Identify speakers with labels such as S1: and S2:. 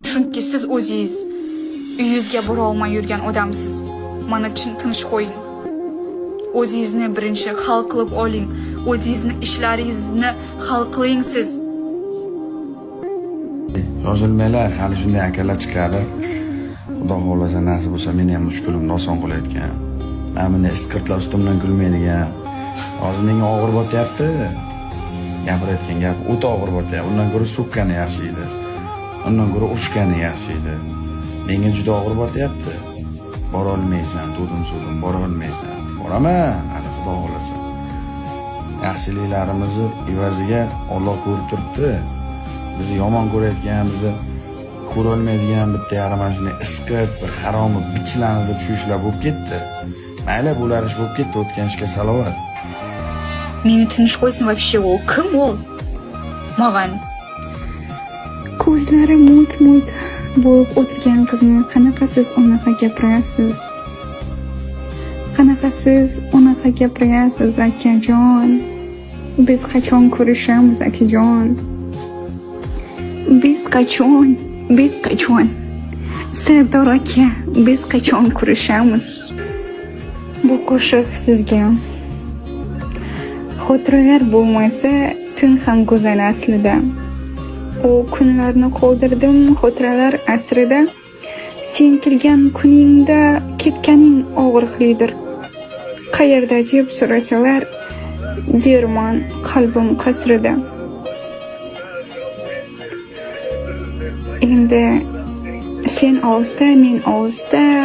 S1: Chunki siz o'zingiz uyingizga bora olmay yurgan odamsiz. Mani chin tinch qo'ying. O'zingizni birinchi hal qilib oling. O'zingizni ishlaringizni hal qiling siz.
S2: Shoshilmanglar, hali shunday akalar chiqadi. Xudo xohlasa, nasib bo'lsa, meni ham mushkulimni oson qilayotgan. Mana bunday isqirtlar ustimdan kulmaydigan. Hozir menga og'ir botyapti. Gapirayotgan gap o'ta og'ir botyapti. Undan ko'ra so'kkani yaxshi edi. Undan ko'ra urushgani yaxshi edi. Menga juda og'ir botyapti. Bora olmaysan, to'dim so'dim, bora olmaysan. Boraman, hali, Xudo xohlasa. Yaxshiliklarimizni evaziga Alloh ko'rib turibdi. Bizni yomon ko'rayotgan, bizni ko'rolmaydigan bitta yarim mana shunday isqirt, bir haromi bichilani deb shu ishlar bo'lib ketdi. Mayli, bo'lar ish bo'lib ketdi, o'tgan ishga salovat.
S1: Meni tinch qo'ysin вообще. U kim ol? Mаған.
S3: Ko'zlari mo'lt-mo'lt bo'lib o'tirgan qizni qanaqa siz unaqa gapirasiz? Qanaqa siz unaqa gapirasiz, akajon? Biz qachon ko'rishamiz, akajon? Biz qachon? Biz qachon? Sardor aka, biz qachon ko'rishamiz? Bu qo'shiq sizga. Xotiralar bo'lmasa, tun ham go'zal aslida. U kunlarni qoldirdim xotiralar asrida. Sen kelgan kuningda ketganing og'riqlidir. Qayerda deb so'rasalar, derman qalbim qasrida. Endi sen olisda, men olisda.